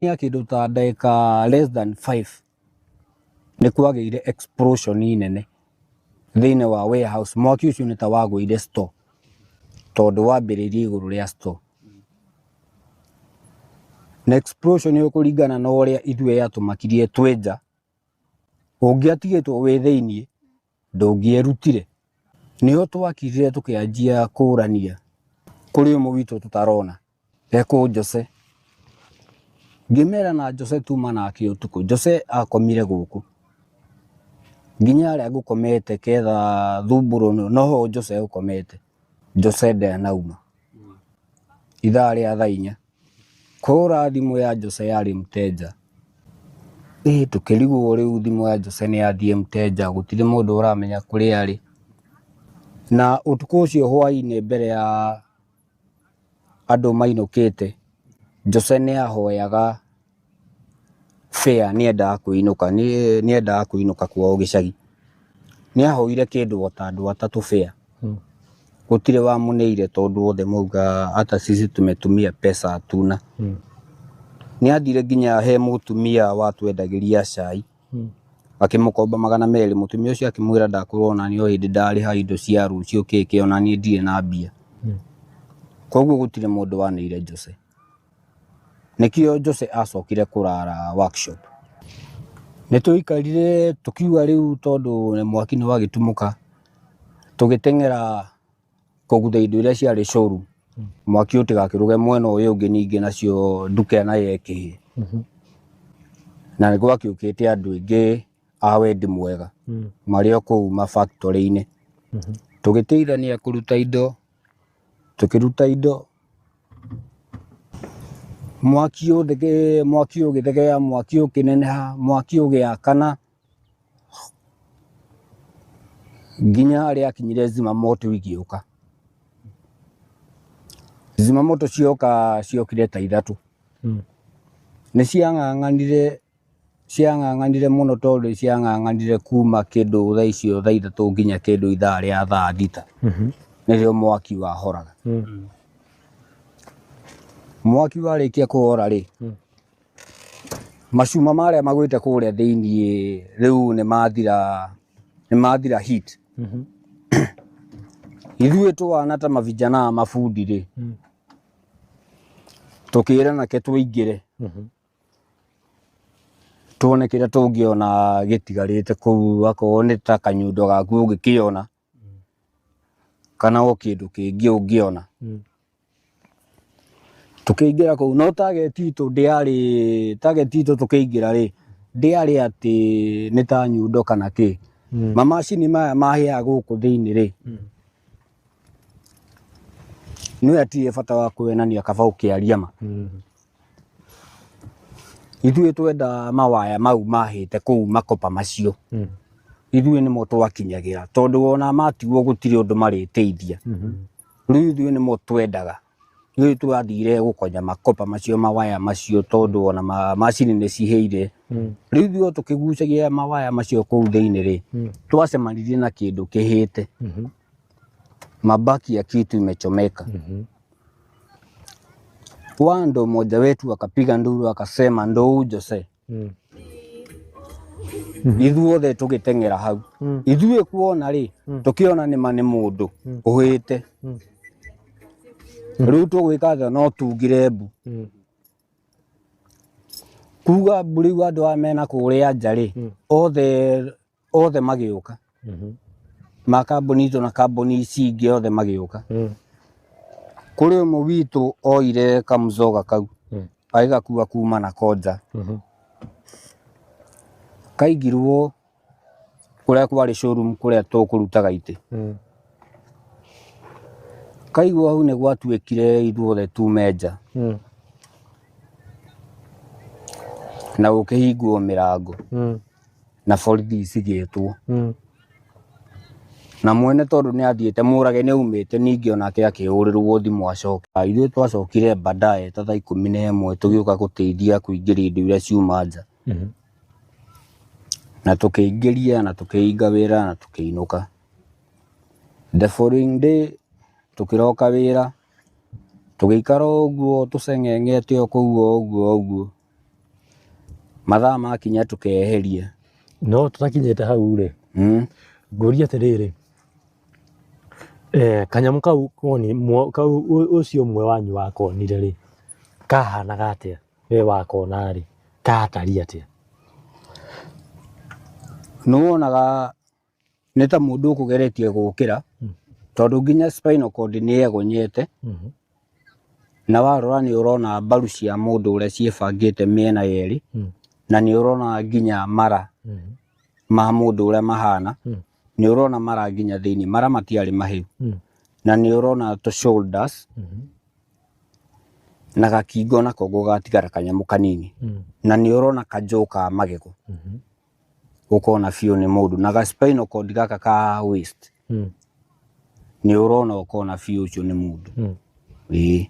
Ya kĩndũ ta ndagĩka less than 5 nĩ kwagĩire explosion nene thĩinĩ wa warehouse. Mwaki ũcio nĩ ta wagũire store tondũ wambĩrĩirie igũrũ rĩa store. Na explosion ĩyo kũringana na ũrĩa ithuĩ yatũmakirie twĩ nja, ũngĩatigĩtwo wĩ thĩiniĩ ndũngĩerutire. Nĩho twakirire tũkĩanjia kũrania kũrĩ ũmwe witũ tũtarona. Ekũ Jose. Ngĩmera na Jose tuma nake ũtukũ. Jose akomire gũkũ. Nginya harĩa ngũkomete ketha thumbũrũ noho Jose ũkomete. Jose ndanauma. Ithaa rĩa thaa inya. Kũhũra thimũ ya Jose yarĩ mteja. Ĩ tũkĩrigwo rĩu thimũ ya Jose nĩ yathiĩ mteja, gũtirĩ mũndũ ũramenya kũrĩa arĩ. Na ũtukũ ũcio hwainĩ mbere ya andũ mainũkĩte, Jose nĩ ahoyaga fare nĩ endaga kũinũka, nĩ endaga kũinũka kwao gĩcagi. Nĩ ahoire kĩndũ o ta andũ atatũ fare. Gũtirĩ wamũneire tondũ othe mauga hata sisi tumetumia pesa hatuna. Nĩ athire nginya he mũtumia watwendagĩria cai. Akĩmũkomba 200, mũtumia ũcio akĩmwĩra ndakũrwo ona niĩ o hĩndĩ ndarĩha indo cia rũciũ kĩ kĩ ona niĩ ndirĩ na mbia. Koguo gũtirĩ mũndũ waneire Jose. Nĩkĩo Jose acokire kũrara workshop. Nĩ twaikarire tũkiuga rĩu tondũ mwaki nĩ wagĩtumũka, tũgĩteng'era kũgutha indo iria ciarĩ showroom mwaki ũtigakĩruge mwena ũyũ ũngĩ ningĩ nacio nduka nayo ĩkĩhĩe. Na nĩ gwakĩũkĩte andũ aingĩ a wendi mwega marĩ o kũu ma factory-inĩ. Tũgĩteithania kũruta indo, tũkĩruta indo, mwaki mwaki ũgĩthegea, mwaki ũkĩneneha, mwaki ũgĩakana nginya harĩa akinyire zimamoto igĩũka. Zimamoto cioka ciokire ta ithatũ. Nĩ ciang'ang'anire ciang'ang'anire mũno tondũ ciang'ang'anire kuma kĩndũ thaa icio thaa ithatũ nginya kĩndũ ithaa rĩa thaa thita nĩrĩo mwaki wahoraga. Mwaki warĩkia kũhora rĩ, macuma marĩa magwĩte kũrĩa thĩiniĩ rĩu nĩ mathira, nĩ mathira heat. Ithuĩ tũhana ta mavijana mabundi rĩ, tũkĩrana ke tũingĩre tuone kĩrĩa tũngĩona gĩtigarĩte kũu, akorwo nĩ ta kanyundo gaku ũngĩkĩona kana o kĩndũ kĩngĩ ũngĩona. Tũkĩingĩra kũu no target itũ ndĩarĩ, target itũ tũkĩingĩra rĩ, ndĩarĩ atĩ nĩ ta nyundo kana kĩ. Mamacini maya mahĩaga gũkũ thĩinĩ rĩ, nĩ hatirĩ bata wa kũhenania kaba ũkĩaria ma. Ithuĩ twenda mawaya mau mahĩte kũu makopa macio. Ithuĩ nĩmo twakinyagĩra tondũ ona matigwo gũtirĩ ũndũ marĩteithia. Rĩu ithuĩ nĩmo twendaga. Rĩu twathire gũkonya makopa macio mawaya macio tondũ ona macini nĩ cihĩire. Rĩu ithuĩ o tũkĩgucagia mawaya macio kũu thĩinĩ rĩ, twacemanirie na kĩndũ kĩhĩte. Mabaki ya kitu imechomeka. Wando mmoja wetu akapiga nduru akasema ndo huyu Jose. Ithuothe tũgĩteng'era hau. Ithuĩ kuona rĩ, tũkĩona nĩma nĩ mũndũ ũhĩte. Rĩu tũgwĩka atĩa no tungire mbu. Kuga mbu rĩu andũ aya mena kũrĩa nja rĩ, othe othe magĩũka. Ma kambuni itũ na kambuni ici ingĩ othe magĩũka. Kũrĩ ũmwe witũ oire kamzoga kau agĩgakua kuma nako nja. Kaigirwo kũrĩa kwarĩ showroom kũrĩa tũkũrutaga itĩ. Kaigwo hau nĩ gwatuĩkire ithuothe tume nja na gũkĩhingwo mĩrango na borithi cigĩtwo. Na mwene tondũ nĩ athiĩte mũrage nĩ aumĩte ningĩ onake akĩhũrĩrwo thimũ acoke. Ithuĩ twacokire baadaye ta thaa 11 tũgĩũka gũteithia kũingĩria indo iria ciuma nja. Na tũkĩingĩria na tũkĩhinga wĩra na tũkĩinũka. The following day tũkĩroka wĩra, tũgĩikara o ũguo tũceng'eng'ete o kũu o ũguo o ũguo. Mathaa makinya tũkeheria. No tũtakinyĩte hau rĩ, ngũrie atĩrĩrĩ, kanyamũ kau koni kau ũcio ũmwe wanyu wakonire rĩ, kahanaga atĩa? We wakona rĩ, gatariĩ atĩa? Nĩ wonaga nĩ ta mũndũ ũkũgeretie gũkĩra, tondũ nginya spinal cord nĩ yegonyete, na warora nĩ ũrona mbaru cia mũndũ ũrĩa ciĩbangĩte mĩena yerĩ, na nĩ ũrona nginya mara ma mũndũ ũrĩa mahana, nĩ ũrona mara nginya thĩinĩ, mara matiarĩ mahĩu, na nĩ ũrona tũ shoulders na gakingo nako gũgatigara kanyamũ kanini, na nĩ ũrona kanjũ ka magego, ũkona biũ nĩ mũndũ, na ga spinal cord gaka ka waist nĩ ũrona ũkona biũ ũcio nĩ mũndũ. Ĩĩ.